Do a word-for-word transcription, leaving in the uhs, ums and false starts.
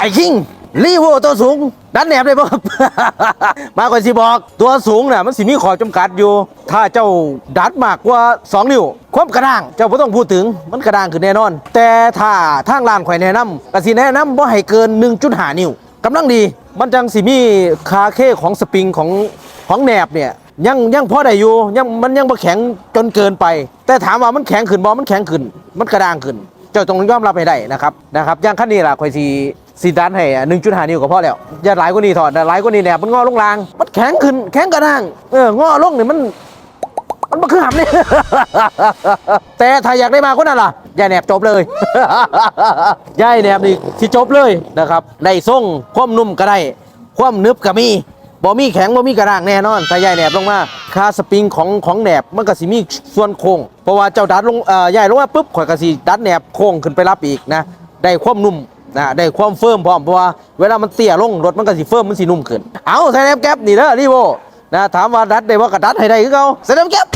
อ้คิง รีโวตัวสูง ดัดแหนบได้บ่ครับ มาก่อนสิบอก ตัวสูงน่ะมันสิมีข้อจำกัดอยู่ ถ้าเจ้าดัดมากกว่า สอง นิ้ว ความกระด้างเจ้าบ่ต้องพูดถึง มันกระด้างขึ้นแน่นอน แต่ถ้าทางร้านข่อยแนะนำก็สิแนะนำบ่ให้เกิน หนึ่งจุดห้า นิ้ว กำลังดี มันจังสิมีคาเคของสปริงของของแหนบเนี่ย ยังยังพอได้อยู่ ยังมันยังบ่แข็งจนเกินไป แต่ถามว่ามันแข็งขึ้นบ่ มันแข็งขึ้น มันกระด้างขึ้น เจ้าต้องยอมรับให้ได้นะครับ นะครับ อย่างคันนี้ล่ะข่อยสิสิดันให้ หนึ่งจุดห้า นิ้วก็พอแล้ว อย่าหลายกว่านี้เถาะ หลายกว่านี้แหนบมันงอลงล่าง มันแข็งขึ้น แข็งกระด้าง เออ งอลงนี่มัน มันบ่คือหำนี่ แต่ถ้าอยากได้มากกว่านั้นล่ะ ยายแหนบจบเลย ยายแหนบนี่สิจบเลยนะครับ ได้ทรง ความนุ่มก็ได้ ความหนึบก็มี บ่มีแข็ง บ่มีกระด้างแน่นอน ถ้ายายแหนบลงมา คาสปริงของของแหนบมันก็สิมีส่วนโค้ง เพราะว่าเจ้าดัดลง เอ่อ ยายลงมาปุ๊บ ข่อยก็สิดัดแหนบโค้งขึ้นไปรับอีกนะ ได้ความนุ่มนะ ได้ความเฟิร์มพร้อม เพราะว่าเวลามันเตี้ยลง รถมันก็สิเฟิร์ม มันสินุ่มขึ้น เอาใส่แหนบแก๊ปนี่เด้อ รีโว นะ ถามว่าดัดได้บ่ ก็ดัดให้ได้คือเก่า ใส่แหนบแก๊ป